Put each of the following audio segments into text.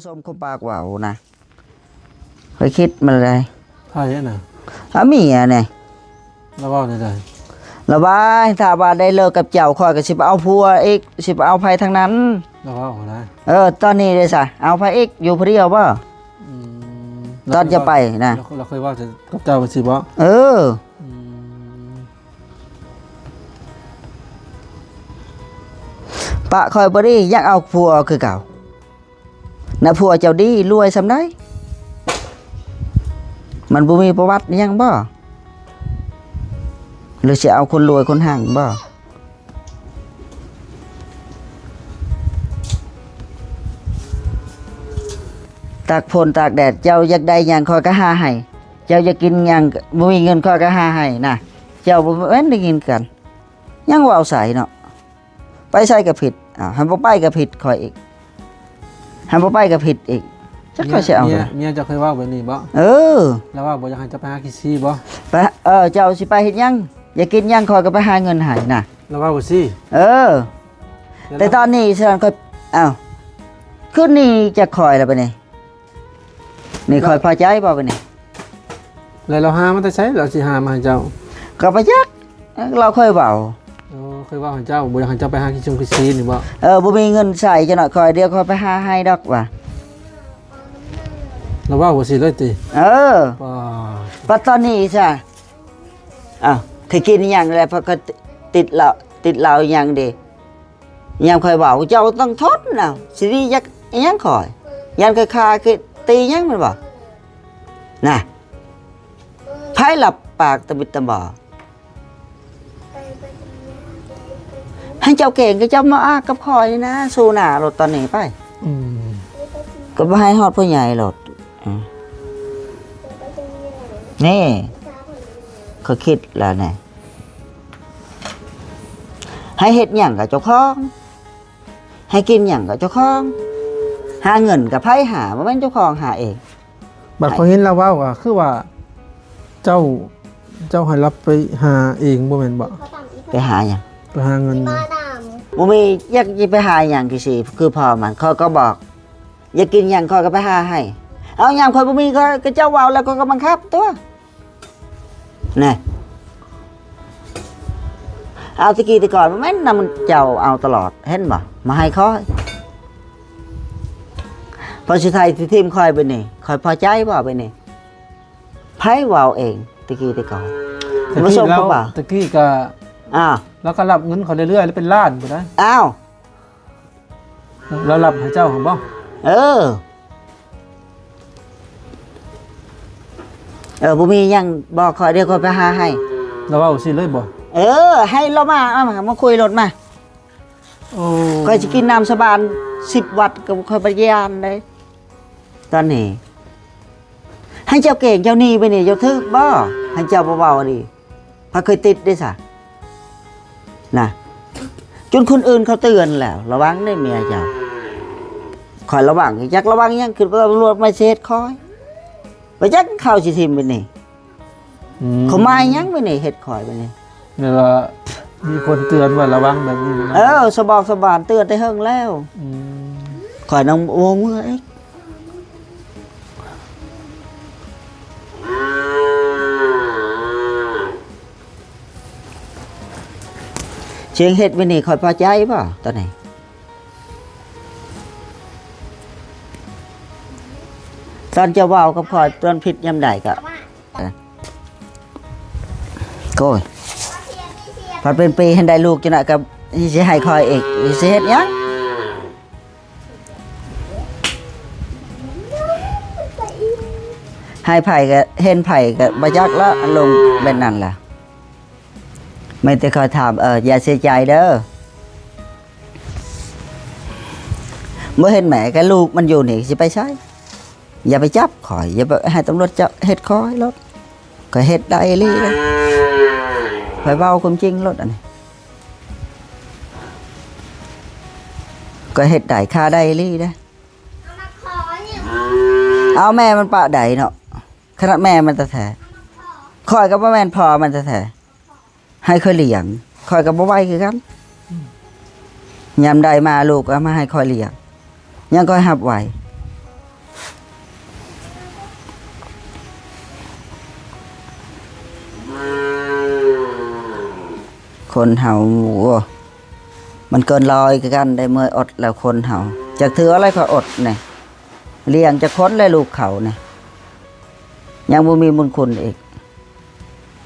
ສົມຄວາມປາກເວົ້ານະ. ຂ້ອຍຄິດມາແລ້ວໃດ໋. ໃຜຫັ້ນນະ? ອາ ເມຍນີ້. ລາວເວົ້າແນວໃດ? ລາວວ່າ ຖ້າວ່າໄດ້ເລີກກັບເຈົ້າ ຂ້ອຍກໍຊິໄປເອົາຜົວອີກ ຊິໄປເອົາໃຜທາງນັ້ນ. ລາວເວົ້ານະ. ເອີ ຕອນນີ້ເດ້ຊະ ເອົາໃຜອີກ? ຢູ່ຜູ້ດຽວບໍ່? ອືມ. ຕອນຈະໄປນະ. ລາວ ລາວເຄີຍເວົ້າກັບເຈົ້າຈັ່ງຊີ້ບໍ່? ເອີ. ອືມ. ປະຂ້ອຍບໍ່ດີ ຢາກເອົາຜົວຄືເກົ່າ. ນະ ຜົວເຈົ້າດີ ລວຍສ່ຳໃດ? ມັນບໍ່ມີປະຫວັດຫຍັງບໍ່? ຫຼືຊິເອົາຄົນລວຍຄົນຮັ່ງບໍ່? ຕາກຝົນຕາກແດດ ເຈົ້າຢາກໄດ້ຫຍັງຂ້ອຍກໍຫາໃຫ້, ເຈົ້າຢາກກິນຫຍັງ ບໍ່ມີເງິນຂ້ອຍກໍຫາໃຫ້ນະ. ເຈົ້າບໍ່ແມ່ນໄດ້ຍິນກັນ ຍັງເວົ້າໃສ່ເນາະ. ໄປໃສກໍຜິດ. ອ້າວ ຄັນບໍ່ໄປກໍຜິດຂ້ອຍອີກ ຄັນບໍ່ໄປກໍຜິດອີກ. ຈັກຂ້ອຍຊິເອົາ ເມຍ ເມຍເຈົ້າເຄີຍເວົ້າແບບນີ້ບໍ່? ເອີ. ລາວວ່າບໍ່ຢາກໃຫ້ເຈົ້າໄປຫາຂີ້ຊີບໍ່? ໄປ ເອີ ເຈົ້າຊິໄປເຮັດຫຍັງ? ຢາກກິນຫຍັງ ຂ້ອຍກໍໄປຫາເງິນໃຫ້ນະ. ລາວເວົ້າຊີ້? ເອີ. ແຕ່ຕອນນີ້ຊັ້ນຂ້ອຍ ອ້າວ ຄືໜີຈາກຂ້ອຍແລ້ວບາດນີ້. ນີ້ຂ້ອຍພໍໃຈບໍ່ບາດນີ້? ແລ້ວລາວຫາມາແຕ່ໃສ? ລາວຊິຫາມາໃຫ້ເຈົ້າ? ກໍບໍ່ຈັກ ລາວເຄີຍເວົ້າ. ໂອ້ ເຄີຍເວົ້າໃຫ້ເຈົ້າ ບໍ່ຢາກໃຫ້ເຈົ້າໄປຫາຂີ້ຊຸງຂີ້ຊີນີ້ບໍ່? ເອີ ບໍ່ມີເງິນໃຊ້ຈັກໜ້ອຍ ຂ້ອຍ ດຽວຂ້ອຍໄປຫາໃຫ້ດອກວ່າ. ລາວເວົ້າຈັ່ງຊີ້ເລີຍຕິ? ເອີ. ປ້າ ບັດຕອນນີ້ຊະ ອ້າວ ເຄີຍກິນອີ່ຫຍັງແລ້ວ ເພາະກໍຕິດເຫຼົ້າ ຕິດເຫຼົ້າອີ່ຫຍັງເດ. ຍາມຂ້ອຍເວົ້າ ເຈົ້າຕ້ອງທົນນະ ຊິດີຈັກອີ່ຫຍັງຂ້ອຍ ຢ້ານຂ້ອຍຂ້າ ຄືຕີຫຍັງແມ່ນບໍ່ນະ? ໃຜລັບປາກຕະບິດຕະບອ ໃຫ້ເຈົ້າເກັ່ງ ກໍເຈົ້າມາອາກັບຂ້ອຍນີ້ນະ ສູ້ໜ້າໂລດຕອນນີ້ໄປ. ອືມ. ກໍບໍ່ໃຫ້ຮອດຜູ້ໃຫຍ່ໂລດ. ອືມ ນີ້ ຂ້ອຍຄິດແລ້ວນະ. ໃຫ້ເຮັດຫຍັງກໍເຈົ້າຂອງ ໃຫ້ກິນຫຍັງກໍເຈົ້າຂອງ ຫາເງິນກໍໃຜຫາ ບໍ່ແມ່ນເຈົ້າຂອງຫາເອງ. ບັດຂ້ອຍເຫັນລາວເວົ້າກໍຄືວ່າ ເຈົ້າ ເຈົ້າໃຫ້ລາວໄປຫາເອງບໍ່ແມ່ນບໍ່? ໄປຫາຫຍັງ? ໄປຫາເງິນ. ບໍ່ມີ ຢາກຊິໄປຫາຫຍັງ ຄືຊິ ຄືພໍ່ມັນ ຂ້ອຍກໍບອກ ຢາກກິນຫຍັງຂ້ອຍກໍໄປຫາໃຫ້. ເອົາ ຍາມຂ້ອຍບໍ່ມີ ຂ້ອຍ ກໍເຈົ້າເວົ້າແລ້ວ ຂ້ອຍກໍບັງຄັບຕົວະ. ແນ່ ເອົາ ແຕ່ກີ້ແຕ່ກ່ອນ ບໍ່ແມ່ນນຳເຈົ້າເອົາຕະຫຼອດ ເຫັນບໍ່? ມາໃຫ້ຂ້ອຍ ພໍສຸດທ້າຍຊິຖິ້ມຂ້ອຍບາດນີ້ ຂ້ອຍພໍໃຈບໍ່ບາດນີ້? ໃຜເວົ້າເອງ ແຕ່ກີ້ແຕ່ກ່ອນ ແຕ່ກີ້ ບໍ່ສົມ ລາວ ຄວາມບາ ແຕ່ກີ້ກໍ ອ້າວ ລາວກໍຮັບເງິນຂ້ອຍເລື້ອຍໆ ແລ້ວເປັນລ້ານພຸ້ນນະ. ອ້າວ ລາວລັບໃຫ້ເຈົ້າຫັ້ນບໍ່? ເອີ ເອີ ບໍ່ມີຫຍັງບອກຂ້ອຍ ດຽວຂ້ອຍໄປຫາໃຫ້. ລາວເວົ້າຊີ້ເລີຍບໍ່? ເອີ ໃຫ້ລາວມາ ເອົາມາ ມາຄຸຍໂລດມາ. ໂອ້ ຂ້ອຍຊິກິນນ້ຳສາບານສິບວັດ ກໍຂ້ອຍບໍ່ຢ້ານເດ້ ຕອນນີ້. ໃຫ້ເຈົ້າເກັ່ງເຈົ້າໜີໄປນີ້ ເຈົ້າຖືກບໍ່? ໃຫ້ເຈົ້າບໍ່ເວົ້າດີ ໃຜເຄີຍຕິດເດ້ຊະນະ. ຈົນຄົນອື່ນເຂົາເຕືອນແລ້ວ ລະວັງເດ້ເມຍເຈົ້າ. ຂ້ອຍລະວັງ ຈັກລະວັງຫຍັງ ຄິດວ່າຕຳຫຼວດມາຊິເຮັດຂ້ອຍ ບໍ່ຈັກເຂົາຊິຖິ້ມໄປນີ້. ອືມ ເຂົາມາຫຍັງໄປນີ້ ເຮັດຂ້ອຍໄປນີ້. ແບບວ່າມີຄົນເຕືອນວ່າລະວັງແບບນີ້ນະ. ເອີ ສະບອກສະບານເຕືອນແຕ່ເຫິງແລ້ວ. ອືມ ຂ້ອຍນຳບໍ່ເມືອອີກ. ສຽງເຮັດມື້ນີ້ຂ້ອຍພໍໃຈບໍ່ຕອນນີ້? ຕອນເຈົ້າເວົ້າກັບຂ້ອຍຕອນຜິດຍາມໃດກໍ ໂອ້ຍ ພັດເປັນປີຫັ້ນໄດ້ລູກຈັ່ງໃດກໍຊິໃຫ້ຂ້ອຍອີກ ຊິເຮັດຫຍັງ? ໃຫ້ໃຜກໍເຫັນໃຜກໍບໍ່ຈັກລະ ອາລົມແບບນັ້ນລະ. ມີແຕ່ຂ້ອຍຖາມ ເອີ ຢ່າເສຍໃຈເດີ. ບໍ່ເຫັນແມ່ກັບລູກມັນຢູ່ນີ້ ຊິໄປໃສ? ຢ່າໄປຈັບຂ້ອຍ ຢ່າໄປໃຫ້ຕຳຫຼວດເຈົ້າເຮັດຂ້ອຍໂລດ. ຂ້ອຍເຮັດໄດ້ອີ່ຫຼີເດ້ ຂ້ອຍເວົ້າຄວາມຈິງໂລດ ອັນນີ້ ຂ້ອຍເຮັດໄດ້ ຂ້າໄດ້ອີ່ຫຼີເດ້. ເອົາແມ່ມັນປະໄດ້ເນາະ ຂະໜາດແມ່ມັນແທ້ໆ ຂ້ອຍກໍບໍ່ແມ່ນພໍ່ມັນແທ້ໆ. ໃຫ້ຂ້ອຍລ້ຽງ ຂ້ອຍກໍບໍ່ໄຫວຄືກັນ. ອືມ ຍາມໃດມາລູກກໍມາໃຫ້ຂ້ອຍລ້ຽງ ຍັງຂ້ອຍຮັບໄຫວ. ຄົນເຮົາ ໂອ້ ມັນເກີນຮ້ອຍຄືກັນໄດ໋ ເມື່ອຍອົດແລ້ວຄົນເຮົາ. ຈັກເທື່ອແລ້ວຂ້ອຍອົດນີ້ ລ້ຽງຈັກຄົນແລ້ວລູກເຂົານີ້ ຍັງບໍ່ມີບຸນຄຸນອີກ.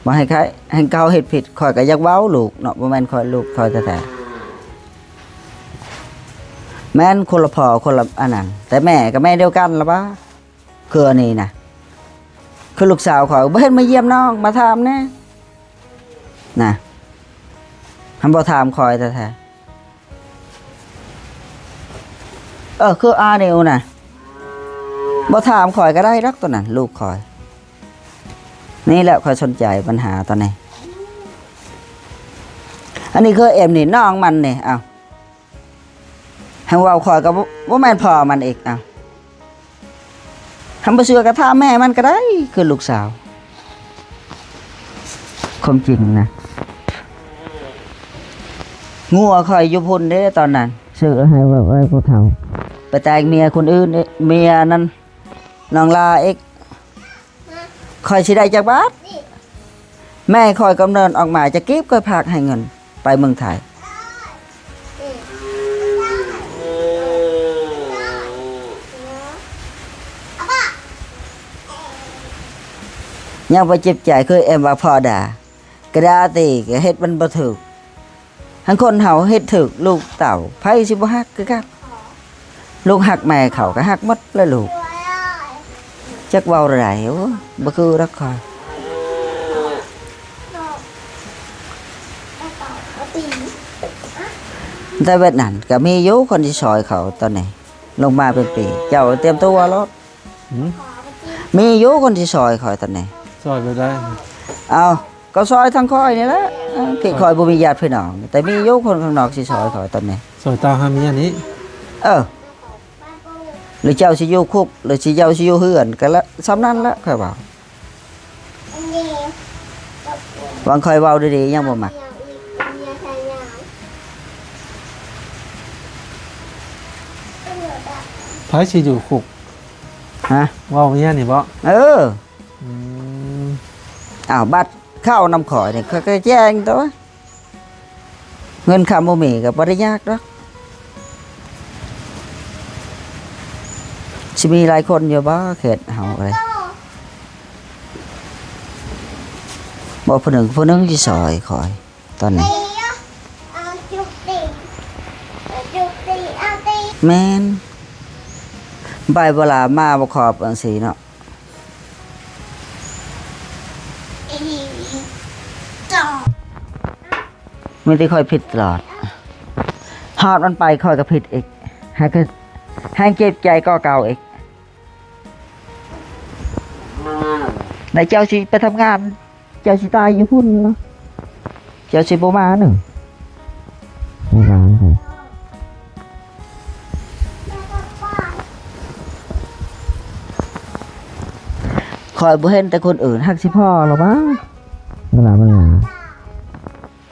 ບໍ່ໃຫ້ໃຄ ໃຫ້ເຂົາເຮັດຜິດ ຂ້ອຍກໍຢາກເວົ້າລູກເນາະ ບໍ່ແມ່ນຂ້ອຍ ລູກຂ້ອຍແທ້ໆ ແມ່ນຄົນລະພໍ່ຄົນລະອັນນັ້ນ ແຕ່ແມ່ກໍແມ່ດຽວກັນລະຫວາ. ຄືອັນນີ້ນະ ຄືລູກສາວຂ້ອຍບໍ່ເຫັນມາຢ້ຽມນ້ອງ ມາຖາມແດ່ນະ ຫັ້ນບໍ່ຖາມຂ້ອຍແທ້ໆ. ເອີ ຄືອານິວນະ ບໍ່ຖາມຂ້ອຍກໍໄດ້ດອກ ໂຕນັ້ນລູກຂ້ອຍ. ນີ້ແຫຼະຂ້ອຍສົນໃຈບັນຫາຕອນນີ້. ອັນນີ້ຄືເອັມນີ້ ນ້ອງມັນນີ້ ເອົ້າ ໃຫ້ເວົ້າຂ້ອຍກໍບໍ່ ບໍ່ແມ່ນພໍ່ມັນອີກ ເອົ້າ. ຄັນບໍ່ເຊື່ອກໍຖາມແມ່ມັນກໍໄດ້ ຄືລູກສາວ. ຄວາມຈິງນະ ງົວຂ້ອຍຢູ່ພຸ້ນເດ້ຕອນນັ້ນ ຊື້ໃຫ້ໄວ້ຜູ້ເຖົ້າ ໄປແຕ່ງເມຍຄົນອື່ນອີກ ເມຍນັ້ນນ້ອງລາອີກ ຂ້ອຍຊິໄດ້ຈັກບາດ? ແມ່ຂ້ອຍກຳເນີນອອກມາຈັກກີບ ຂ້ອຍພາກໃຫ້ເງິນໄປເມືອງໄທ. ຍັງບໍ່ເຈັບໃຈ ຄືເອັມວ່າພໍ່ດ່າ ກະດ່າຕິ ກະເຮັດມັນບໍ່ຖືກ. ຄັນຄົນເຮົາເຮັດຖືກລູກເຕົ້າ ໃຜຊິບໍ່ຮັກຄືກັນ? ລູກຮັກແມ່ເຂົາກໍຮັກໝົດແຫຼະລູກ. ຈັກເວົ້າແນວໃດ ໂອ້ຍ ບໍ່ຄືດອກຂ້ອຍ. ແຕ່ເວດນັ້ນກໍມີຢູ່ຄົນຊິຊ່ອຍຂ້ອຍຕອນນີ້ ລົງມາເປັນປີ ເຈົ້າຕຽມຕົວໂລດ. ຫືມ? ມີຢູ່ຄົນຊິຊ່ອຍຂ້ອຍຕອນນີ້. ຊ່ອຍແບບໃດ? ເອົ້າ ກໍຊ່ອຍທາງຂ້ອຍນີ້ແຫຼະ ເອີ ທີ່ຂ້ອຍບໍ່ມີຍາດພີ່ນ້ອງ ແຕ່ມີຢູ່ຄົນຂ້າງນອກຊິຊ່ອຍຂ້ອຍຕອນນີ້. ຊ່ອຍຕາຫາເມຍນີ້? ເອີ ຫຼືເຈົ້າຊິຢູ່ຄຸກ ຫຼືຊິເຈົ້າຊິຢູ່ເຮືອນ ກໍລະສ່ຳນັ້ນລະ ຂ້ອຍເວົ້າ. ຫວັງຂ້ອຍເວົ້າດີໆ ຍັງບໍ່ມັກ. ໃຜຊິຢູ່ຄຸກ? ຮະ? ເວົ້າເມຍນີ້ບໍ? ເອີ. ອືມ ອ້າວ ບັດເຂົ້ານຳຂ້ອຍນີ້ ຂ້ອຍກໍແຈ້ງຕົວະ ເງິນຄຳບໍ່ມີກໍບໍ່ໄດ້ຍາກດອກ. ຊິມີຫຼາຍຄົນຢູ່ບໍ່ ເຂດເຮົາເອີຍ? ບໍ່ ຜູ້ໜຶ່ງ ຜູ້ໜຶ່ງຊິຊ່ອຍຂ້ອຍຕອນນີ້. ແມ່ນ ໄປບໍ່ລາ ມາບໍ່ຄອບຈັ່ງຊີ້ເນາະ. ມີແຕ່ຂ້ອຍຜິດຕະຫຼອດ ຮອດມັນໄປຂ້ອຍກໍຜິດອີກ ໃຫ້ ໃຫ້ເຈັບໃຈກວ່າເກົ່າອີກ. ແລ້ວເຈົ້າຊິໄປທຳງານ ເຈົ້າຊິຕາຍຢູ່ພຸ້ນເນາະ ເຈົ້າຊິບໍ່ມາເນາະ. ຂ້ອຍບໍ່ເຫັນແຕ່ຄົນອື່ນ ຮັກຊິພໍ້ລະຫວາ ເວລາມັນມາ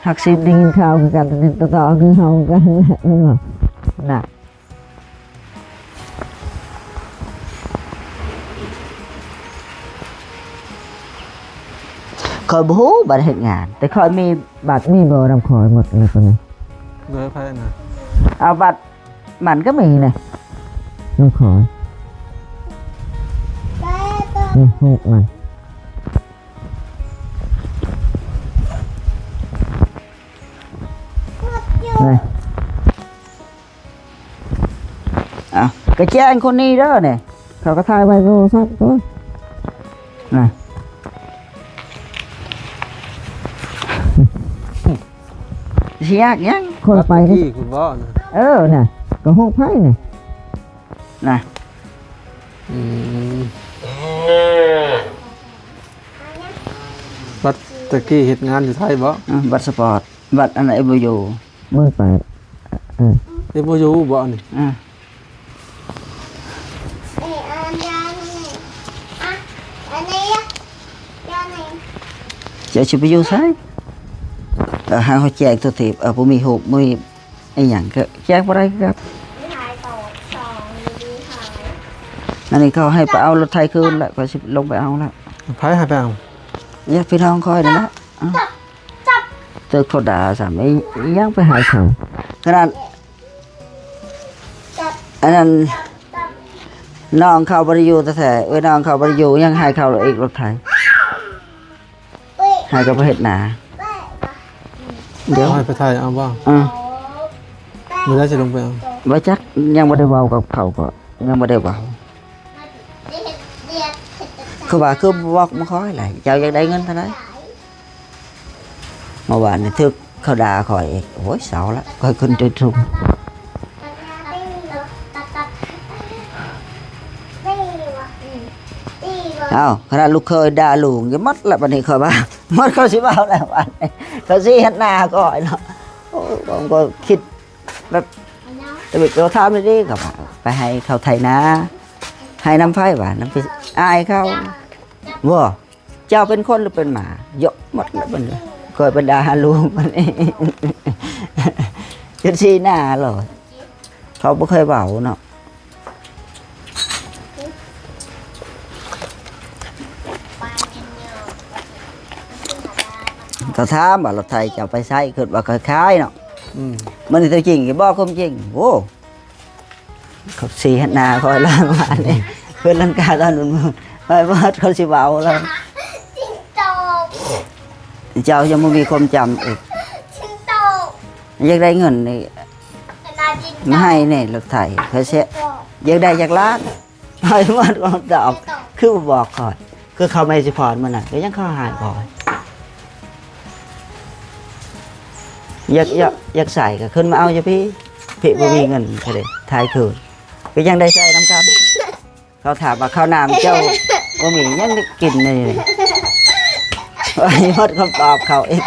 ຮັກຊິໄດ້ຍິນຂ່າວຄືກັນ ຕໍ່ໆຄືເຮົາຄືກັນ ນະ. ຂ້ອຍບໍ່ຮູ້ບັດເຮັດງານ ແຕ່ຂ້ອຍມີບັດ ມີເບີນຳຂ້ອຍໝົດແລ້ວໂຕນີ້. ເບີໃຜນະ? ເອົາ ບັດມັນກໍມີນະ ນຳຂ້ອຍ ນີ້ ຮູບມັນ ນີ້. ເອົ້າ ກະແຈ້ງຄົນນີ້ເດີນີ້ ເຂົາກະຖ່າຍໄວ້ໂທລະສັບໂຕນະ. ຊິຍາກຫຍັງ ຄົນໄປນີ້ ເອີ ນະ ກະຮູບໃຜນີ້ ນະ. ອືມ ບັດຕະກີ້ເຮັດງານຢູ່ໄທບໍ? ອືມ ບັດສະປອດ ບັດອັນເອັມໂອຢູ. ມື້ແປດ ເອີ ເອັມໂອຢູບໍອັນນີ້? ອືມ ເຈົ້າຊິໄປຢູ່ໃສ? ເອີ ໃຫ້ເຮົາແຈ້ງໂຕທີບ ເອີ ບໍ່ມີຮູບ ບໍ່ມີອີ່ຫຍັງ ກໍແຈ້ງບໍ່ໄດ້ຄືກັນ. ອັນນີ້ເຂົາໃຫ້ໄປເອົາລົດໄຖຄືນລະ ຂ້ອຍຊິລົງໄປເອົາລະ. ໃຜໃຫ້ໄປເອົາ? ຍາດພີ່ນ້ອງຂ້ອຍນີ້ລະ. ເອົ້າ ຈັບ ເຖິງເຂົາດ່າຊ້ຳ ອີ່ຫຍັງໄປໃຫ້ເຂົາ. ຂະໜາດອັນນັ້ນ ນ້ອງເຂົາບໍ່ໄດ້ຢູ່ແທ້ໆ ເອີຍ ນ້ອງເຂົາບໍ່ໄດ້ຢູ່ ຍັງໃຫ້ເຂົາອີກລົດໄຖ. ໃຫ້ກໍບໍ່ເຮັດນາ. ດຽວ ໃຫ້ໄປໄຖເອົາບໍ່? ເອີ ມື້ໃດຊິລົງໄປເອົາ? ບໍ່ຈັກ ຍັງບໍ່ໄດ້ເວົ້າກັບເຂົາ ກໍຍັງບໍ່ໄດ້ເວົ້າ. ຄືວ່າ ຄືບອກມາຂໍໃຫ້ຫຼາຍ ເຈົ້າຢາກໄດ້ເງິນເທົ່າໃດ? ເມື່ອວານນີ້ຖືກເຂົາດ່າຂ້ອຍອີກ. ໂອ້ຍ ເຊົາລະ ຂ້ອຍຂຶ້ນຈະທຸກ. ອ້າວ ຂະໜາດລູກເຂີຍດ່າລູກຍັງໝົດລະ ບັດນີ້ຂ້ອຍວ່າ ໝົດ ຂ້ອຍຊິເວົ້າແລ້ວ ບັດນີ້ເຂົາຊິເຮັດໜ້າຂ້ອຍເນາະ. ໂອ້ຍ ຂ້ອຍກໍຄິດແບບ ແຕ່ເວກເຂົາຖາມດີໆ ກໍວ່າໄປໃຫ້ເຂົາໄຖນາ ໃຫ້ນຳໃຜວະ? ນຳພີ່ອ້າຍເຂົາ. ບໍ່ ເຈົ້າເປັນຄົນຫຼືເປັນໝາ? ເຍາະໝົດແລ້ວບັດນີ້ ຂ້ອຍບັນດາຫາລູກມັນເອງ ຈົນຊີ້ໜ້າໂລດ. ເຂົາບໍ່ເຄີຍເວົ້າເນາະ ກໍຖາມວ່າ ລົດໄຖເຈົ້າໄປໃສ? ຄິດວ່າຂ້ອຍຂາຍເນາະ. ອືມ ມັນຕົວຈິງ ບອກຄວາມຈິງ. ໂອ້ ເຂົາຊີ້ເຮັດໜ້າຂ້ອຍລະ ວານນີ້ ເພິ່ນລັງກາຕອນມື້ ຂ້ອຍບໍ່ ເຂົາຊິເວົ້າລະ. ເຈົ້າຍັງບໍ່ມີຄວາມຈຳອີກ ຢາກໄດ້ເງິນນີ້ ມາໃຫ້ແດ່ ລົດໄຖ ຂ້ອຍເສຍ ຢາກໄດ້ຈັກລ້ານ? ຂ້ອຍບໍ່ຕອບ ຄືບໍ່ບອກຂ້ອຍ. ຄືເຂົາແມ່ຊິພອນມື້ນັ້ນ ກໍຍັງເຂົາໃຫ້ຂ້ອຍ ຢາກ ຢາກ ຢາກໃສ່ກໍຂຶ້ນມາເອົາຢູ່ພີ້ ພີ້ບໍ່ມີເງິນ ເຂົາເດ້ ຖ່າຍຄືນ ກໍຍັງໄດ້ໃສ່ນຳກັນ. ເຂົາຖາມວ່າ ເຂົ້ານ້ຳເຈົ້າບໍ່ມີຫຍັງໄດ້ກິນນີ້? ໂອ້ຍ ໝົດຄຳຕອບເຂົາອີກ.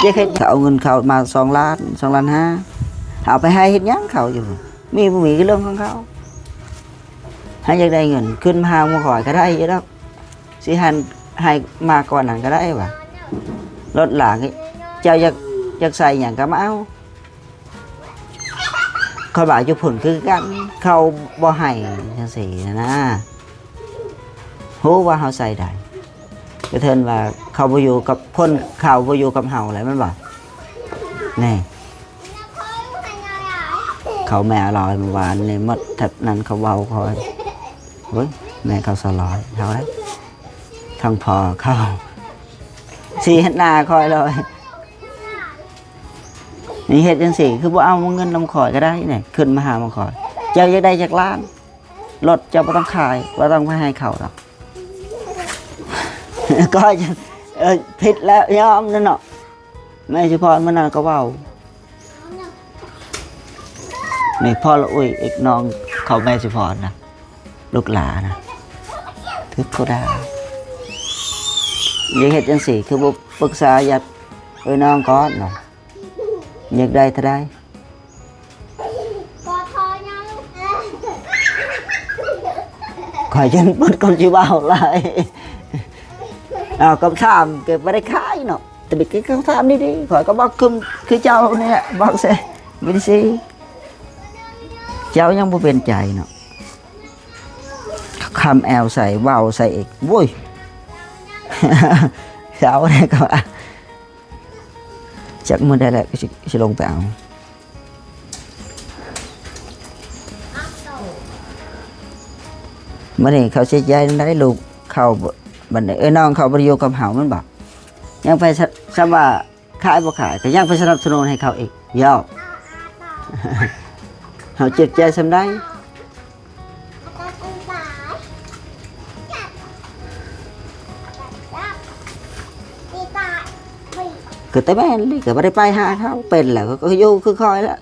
ຢາກເຮັດ ເຂົາເອົາເງິນເຂົາມາສອງລ້ານ ສອງລ້ານຫ້າ ເອົາໄປໃຫ້ເຮັດຫຍັງເຂົາຢູ່? ມີບໍ່ມີກໍເລື່ອງຂອງເຂົາ. ໃຫ້ຢາກໄດ້ເງິນ ຂຶ້ນມາຫາໝູ່ຂ້ອຍກໍໄດ້ຢູ່ດອກ ຊິໃຫ້ ໃຫ້ມາກ່ອນນັ້ນກໍໄດ້ວ່າ ລົດຫຼາງ ເຈົ້າຢາກ ຢາກໃສ່ຫຍັງກໍມາເອົາ. ຂ້ອຍວ່າຢູ່ພຸ້ນຄືກັນ ເຂົາບໍ່ໃຫ້ຈັ່ງຊີ້ນະ ຮູ້ວ່າເຮົາໃສ່ໄດ້ ກໍເຖິງວ່າເຂົາບໍ່ຢູ່ກັບ ຄົນເຂົາບໍ່ຢູ່ກັບເຮົາແລ້ວແມ່ນບໍ່? ນີ້ ເຂົາແມ່ອະລອຍເມື່ອວານນີ້ໝົດແທັບນັ້ນ ເຂົາເວົ້າຂ້ອຍ ໂອ້ຍ ແມ່ເຂົາສະຫຼອຍເຮົາໄດ໋ ທັງພໍ່ເຂົາຊີ້ເຮັດໜ້າຂ້ອຍເລີຍ. ນີ້ເຮັດຈັ່ງຊີ້ ຄືບໍ່ເອົາເງິນນຳຂ້ອຍກໍໄດ້ນີ້ ຂຶ້ນມາຫາໝູ່ຂ້ອຍ ເຈົ້າຢາກໄດ້ຈັກລ້ານ? ລົດເຈົ້າບໍ່ຕ້ອງຂາຍ ບໍ່ຕ້ອງໄປໃຫ້ເຂົາດອກ. ຂ້ອຍ ເອີ ຜິດແລ້ວ ຍອມແລ້ວເນາະ. ແມ່ຊິພອນມື້ນັ້ນກໍເວົ້າ ນີ້ພໍ່ລະອຸ້ຍອີກ ນ້ອງເຂົາແມ່ຊິພອນນະ ລູກຫຼານນະ ຖືກເຂົາດ່າ. ຢ່າເຮັດຈັ່ງຊີ້ ຄືບໍ່ປຶກສາຍາດເອື້ອຍນ້ອງກ່ອນນະ? ຢາກໄດ້ເທົ່າໃດ? ຂ້ອຍຈົນໝົດຄຳຊິເວົ້າຫຼາຍ. ເອົາ ຄຳຖາມກໍບໍ່ໄດ້ຂາຍເນາະ ແຕ່ເປັນຄຳຖາມດີໆ ຂ້ອຍກໍບອກຄື ຄືເຈົ້ານີ້ແຫຼະ ບອກໃສ່ ວິນຊີ ເຈົ້າຍັງບໍ່ເປັນໃຈເນາະ. ຄຳແອວໃສ່ ເວົ້າໃສ່ອີກ ໂວ້ຍ ເຊົາແລ້ວກໍວ່າ ຈັກມື້ໃດແຫຼະ ຊິ ຊິລົງໄປເອົາ. ບັດນີ້ເຂົາເສຍໃຈນຳໃດ໋ ລູກເຂົາ ບັດນີ້ ເອີ ນ້ອງເຂົາບໍ່ໄດ້ຢູ່ກັບເຮົາແມ່ນບໍ່? ຍັງໄປ ຊະ ຊຳວ່າຂາຍບໍ່ຂາຍ ກໍຍັງໄປສະໜັບສະໜູນໃຫ້ເຂົາອີກ. ເຍົາະ ເຮົາເຈັບໃຈສ່ຳໃດ? ກໍແຕ່ແມ່ນນີ້ ກໍບໍ່ໄດ້ໄປຫາເຂົາ ເປັນແລ້ວກໍຢູ່ຄືຂ້ອຍແລ້ວ.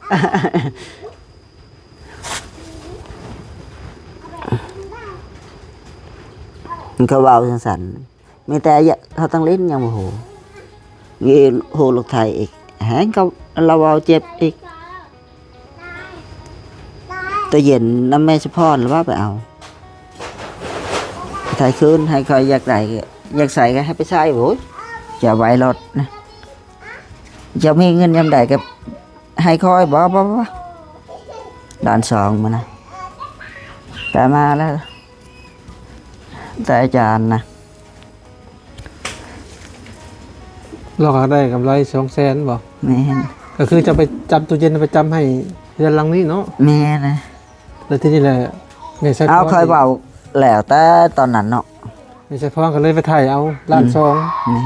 ມັນກໍເວົ້າຈັ່ງຊັ້ນ ມີແຕ່ເຂົາຕັ້ງຫຼິ້ນຍັງບໍ່ຮູ້ ມີຮູ້ລູກໄທອີກ ແຮງກໍລາວເວົ້າເຈັບອີກ. ຕອນເຢັນນຳແມ່ສະພອນລະວ່າໄປເອົາ ໄປໄທຄືນ ໃຫ້ຂ້ອຍຢາກໄດ້ ຢາກໃສ່ກໍໃຫ້ໄປໃສ່. ໂອ້ຍ ຢ່າໄວ້ລົດນະ ເຈົ້າມີເງິນຍາມໃດກໍໃຫ້ຂ້ອຍ. ບໍ່ ບໍ່ ບໍ່ ດ່ານສອງມື້ນະ ແຕ່ມາແລ້ວ ແຕ່ອາຈານນະ ລາວກໍໄດ້ກຳໄລສອງແສນບໍ່? ແມ່ນ. ກໍຄືຈະໄປຈຳຕູ້ເຢັນ ໄປຈຳໃຫ້ເຮືອນຫຼັງນີ້ເນາະ? ແມ່ນ. ແລ້ວທີນີ້ແຫຼະ ແມ່ໃຊ້ ເອົາ ຂ້ອຍເວົ້າແລ້ວແຕ່ຕອນນັ້ນເນາະ ແມ່ໃຊ້ພອນກໍເລີຍໄປໄຖ່ເອົາລ້ານສອງ. ອືມ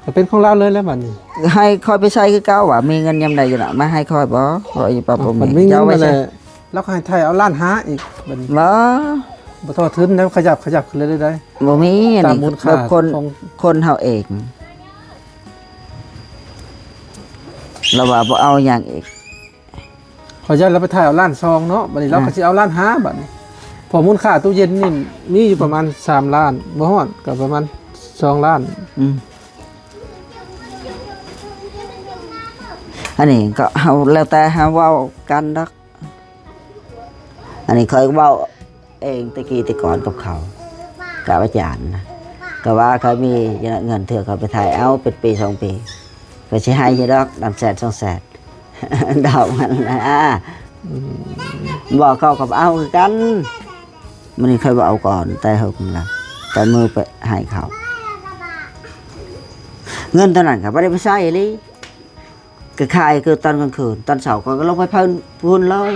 ແມ່ນ. ກໍເປັນຂອງລາວເລີຍແຫຼະບັດນີ້ ໃຫ້ຂ້ອຍໄປໃຊ້ຄືເກົ່າວ່າ ມີເງິນຍາມໃດກໍໄດ້ມາໃຫ້ຂ້ອຍບໍ່? ຂ້ອຍປັບບໍ່ມີ ເຈົ້າໄປໃຊ້ ລາວກໍໃຫ້ໄຖ່ເອົາລ້ານຫ້າອີກບັດນີ້. ບໍ່ ບໍ່ທໍ່ທຶນແລ້ວ ຂະຫຍັບ ຂະຫຍັບຂຶ້ນເລື້ອຍໆໄດ໋. ບໍ່ມີ ຕາມມູນຄ່າ ຄົນ ຂອງຄົນເຮົາເອງ ລາວວ່າບໍ່ເອົາຫຍັງອີກ. ຂໍຢ້ານລາວໄປຖ່າຍເອົາລ້ານສອງເນາະ ບັດນີ້ລາວ ອ່າ ກໍຊິເອົາລ້ານຫ້າບັດນີ້ ເພາະມູນຄ່າຕູ້ເຢັນນີ້ມີຢູ່ປະມານສາມລ້ານ ບໍ່ຮອດ ກໍປະມານສອງລ້ານ. ອືມ ອັນນີ້ກໍເຮົາ ແລ້ວແຕ່ເຮົາເວົ້າກັນດອກ. ອັນນີ້ຂ້ອຍເວົ້າເອງແຕ່ກີ້ແຕ່ກ່ອນກັບເຂົາ ກັບອາຈານນະ ກໍວ່າຂ້ອຍມີເງິນ ເທື່ອຂ້ອຍໄປຖ່າຍເອົາເປັນປີສອງປີ ຂ້ອຍຊິໃຫ້ຢູ່ດອກ ນຳແສນສອງແສນ ດອກມັນນະ. ອືມ ບອກເຂົາກໍເອົາຄືກັນ ມື້ນີ້ຂ້ອຍບໍ່ເອົາກ່ອນ ແຕ່ເຫິງນະ ແຕ່ມື້ໄປໃຫ້ເຂົາ ເງິນຕອນນັ້ນກໍບໍ່ໄດ້ໄປໃຊ້ອີ່ຫຼີ. ກໍຂາຍຄືຕອນກາງຄືນ ຕອນເຊົ້າຂ້ອຍກໍລົງໄປເພິ່ນພຸ້ນເລີຍ.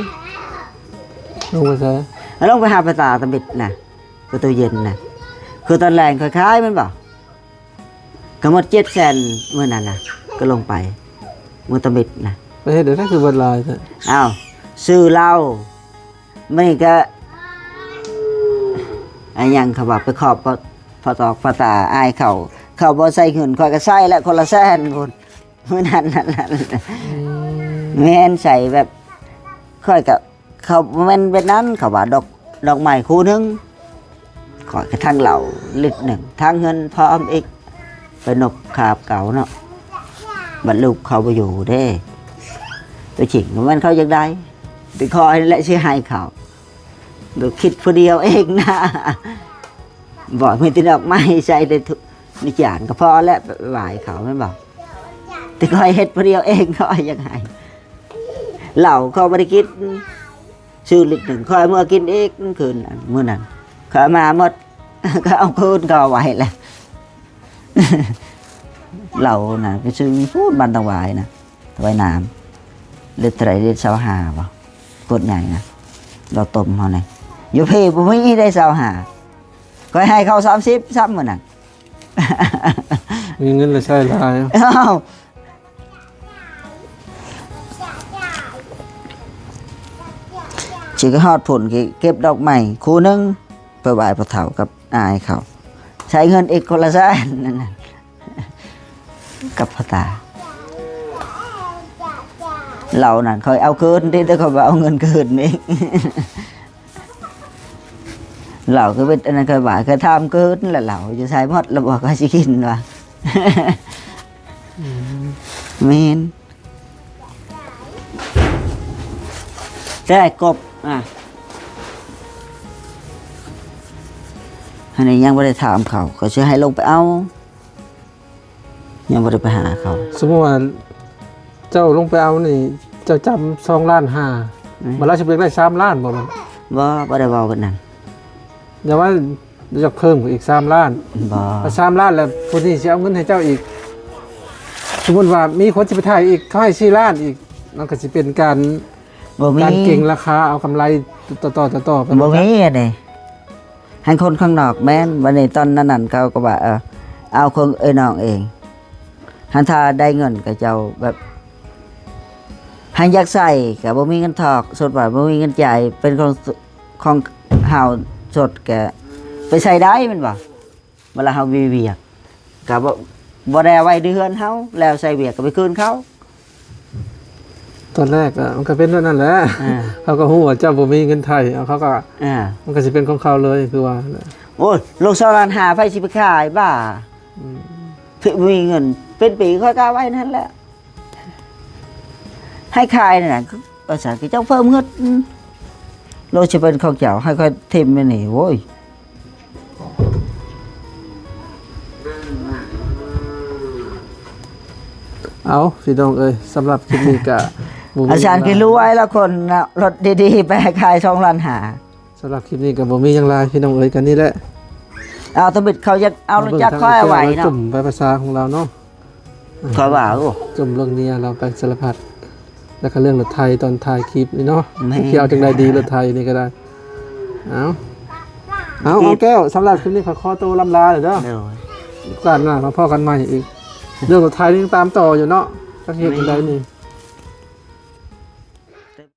ລົງໄປໃສ? ລົງໄປຫາປາຕາຕະມິດນະ ປະຕູເຢັນນະ ຄືຕອນແລງຂ້ອຍຂາຍແມ່ນບໍ່? ກໍໝົດເຈັດແສນມື້ນັ້ນນະ ກໍລົງໄປ ມື້ຕະມິດນະ. ໄປເຮັດແນວໃດຄືເບິດຫຼາຍແທ້? ອ້າວ ຊື້ເຫຼົ້າ ມັນກໍ ອາຫຍັງ ເຂົາວ່າໄປຂອບ ພະຕອກພະຕາ ອາຍເຂົາ ເຂົາບໍ່ໃສ່ເງິນ ຂ້ອຍກໍໃສ່ແລ້ວຄົນລະແສນພຸ້ນ. ມື້ນັ້ນ ອືມ ແມ່ນໃສ່ແບບ ຂ້ອຍກໍ ເຂົາບໍ່ແມ່ນແບບນັ້ນ ເຂົາວ່າດອກ ດອກໄມ້ຄູ່ໜຶ່ງ ຂ້ອຍກໍທັງເຫຼົ້າລິດໜຶ່ງ ທັງເງິນພ້ອມອີກ ໄປນົບຄາບເກົ່າເນາະ ບັດລູກເຂົາບໍ່ຢູ່ເດ້. ຕົວຈິງບໍ່ແມ່ນເຂົາຢາກໄດ້ ແຕ່ຂ້ອຍແຫຼະຊິໃຫ້ເຂົາ ດຽວຄິດຜູ້ດຽວເອງນະ ບໍ່ມີແຕ່ດອກໄມ້ໃສ່ໃນ ໃນຈານກໍພໍແລ້ວ ໄປຫວາຍເຂົາແມ່ນບໍ່? ແຕ່ຂ້ອຍເຮັດຜູ້ດຽວເອງ ຂ້ອຍຢາກໃຫ້ ເຫຼົ້າຂ້ອຍບໍ່ໄດ້ກິນ ຊື້ລິດໜຶ່ງ ຂ້ອຍເອົາເມືອກິນອີກຄືນນັ້ນ ມື້ນັ້ນ ຂ້ອຍເອົາມາໝົດ ຂ້ອຍເອົາຄືນເຂົາໄວ້ແລ້ວ ເຫຼົ້ານະ ໄປຊື້ຢູ່ພຸ້ນບ້ານຕັງຫວາຍນະ ຖວາຍນ້ຳ ລິດເທົ່າໃດ? ລິດຊາວຫ້າບໍ່? ກົດໃຫຍ່ນະ ເຫຼົ້າຕົ້ມເຮົານີ້ ຢູ່ພີ້ບໍ່ມີໄດ້ຊາວຫ້າ ຂ້ອຍໃຫ້ເຂົາສາມສິບຊ້ຳມື້ນັ້ນ ມີເງິນລະໃຊ້ຫຼາຍ. ອ້າວ ຊິໄປຮອດພຸ້ນ ເກັບດອກໄມ້ຄູ່ໜຶ່ງ ໄປຫວາຍພໍ່ເຖົ້າກັບອາຍເຂົາ ໃຊ້ເງິນອີກຄົນລະແສນນັ້ນນະ ກັບພໍ່ຕາ ເຫຼົ້ານັ້ນຂ້ອຍເອົາຄືນເດ້ ແຕ່ຂ້ອຍບໍ່ເອົາເງິນຄືນເດ້. ເຫຼົ້າກໍເປັນອັນນັ້ນ ຂ້ອຍວ່າ ຂ້ອຍຖາມຄືນລະ ເຫຼົ້າຢູ່ໃສໝົດລະ ບໍ່ ຂ້ອຍຊິກິນວ່າ. ອືມ ແມ່ນ ແຕ່ກົບ ອ່າ ອັນນີ້ຍັງບໍ່ໄດ້ຖາມເຂົາ ເຂົາຊິໃຫ້ລົງໄປເອົາ. ຍັງບໍ່ໄດ້ໄປຫາເຂົາ. ສົມມຸດວ່າເຈົ້າລົງໄປເອົານີ້ ເຈົ້າຈຳສອງລ້ານຫ້າ ອືມ ບັດລາວຊິໄປໄດ້ສາມລ້ານບໍ່ແມ່ນ? ບໍ່ ບໍ່ໄດ້ເວົ້າກັນນັ້ນ ຢ່າວ່າຢາກເພີ່ມອີກສາມລ້ານ. ບໍ່ ສາມລ້ານແລ້ວ ຜູ້ນີ້ຊິເອົາເງິນໃຫ້ເຈົ້າອີກ. ສົມມຸດວ່າມີຄົນຊິໄປຖ່າຍອີກ ເຂົາໃຫ້ສີ່ລ້ານອີກ ມັນກໍຊິເປັນການ ບໍ່ມີ ການເກັງລາຄາເອົາກຳໄລຕໍ່ໆ ຕໍ່ໆ ໄປ. ບໍ່ມີອັນນີ້ ໃຫ້ຄົນຂ້າງນອກແມ່ນ. ບັດນີ້ຕອນນັ້ນໆ ເຂົາກໍວ່າ ເອີ ເອົາຂອງເອື້ອຍນ້ອງເອງ ຫັ້ນຖ້າໄດ້ເງິນກໍເຈົ້າແບບ ໃຫ້ຢາກໃຊ້ກໍບໍ່ມີເງິນຖອກ ສົດວ່າບໍ່ມີເງິນຈ່າຍ ເປັນຂອງ ຂອງເຮົາສົດກໍໄປໃຊ້ໄດ້ແມ່ນບໍ່? ເວລາເຮົາມີວຽກກໍບໍ່ ບໍ່ໄດ້ເອົາໄວ້ໃນເຮືອນເຮົາ ແລ້ວໃຊ້ວຽກກໍໄປຄືນເຂົາ. ຕອນແລກອະ ມັນກໍເປັນແບບນັ້ນແຫຼະ ອ່າ ເຂົາກໍຮູ້ວ່າເຈົ້າບໍ່ມີເງິນໄຖ່ ເອົາ ເຂົາກໍ ອ່າ ມັນກໍຊິເປັນຂອງເຂົາເລີຍ ຄືວ່າແຫຼະ. ໂອ້ຍ ລົງສອງລ້ານຫ້າ ໃຜຊິໄປຂາຍ ບ້າ. ອືມ ບໍ່ມີເງິນ ເປັນປີຂ້ອຍກໍເອົາໄວ້ນັ້ນແຫຼະ ໃຫ້ຂາຍນັ້ນນະ. ວ່າຊັ້ນ ເຈົ້າເພີ່ມເງິນ ໂລຊິເປັນຂອງເຈົ້າ ໃຫ້ຂ້ອຍຖິ້ມໄວ້ນີ້ ໂອ້ຍ. ເອົາ ພີ່ນ້ອງເອີຍ ສຳລັບຄລິບນີ້ກະບໍ່ມີ ອາຈານ ຫຍັງຫຼາຍ ຄືລວຍລະຄົນນະ ລົດດີໆ ໄປໃຫ້ຂາຍສອງລ້ານຫ້າ. ສຳລັບຄລິບນີ້ກະບໍ່ມີຫຍັງຫຼາຍ ພີ່ນ້ອງເອີຍ ກະນີ້ແຫຼະ. ເອົາ ທຳອິດເຂົາຢາກເອົາລົດຈັກຂ້ອຍເອົາໄວ້ເນາະ ຈຸ່ມໄປພາສາຂອງລາວເນາະ. ກໍວ່າ ໂອ້ ຈົ່ມເລື່ອງເມຍລາວໄປສາລະພັດ ແລ້ວກໍເລື່ອງລົດໄຖຕອນຖ່າຍຄລິບນີ້ເນາະ ແມ່ນ ຊິເອົາຈັ່ງໃດດີ ລົດໄຖນີ້ກໍໄດ້. ເອົາ ເອົາ ເອົາແກ້ວ ສຳລັບຄລິບນີ້ຂໍ ຂໍໂຕລ່ຳລາເດີ. ໂດຍ ໂອກາດໜ້າມາພໍ້ກັນໃໝ່ອີກ. ເລື່ອງລົດໄຖນີ້ຍັງຕາມຕໍ່ຢູ່ເນາະ ຈັກເຮັດຈັ່ງໃດນີ້.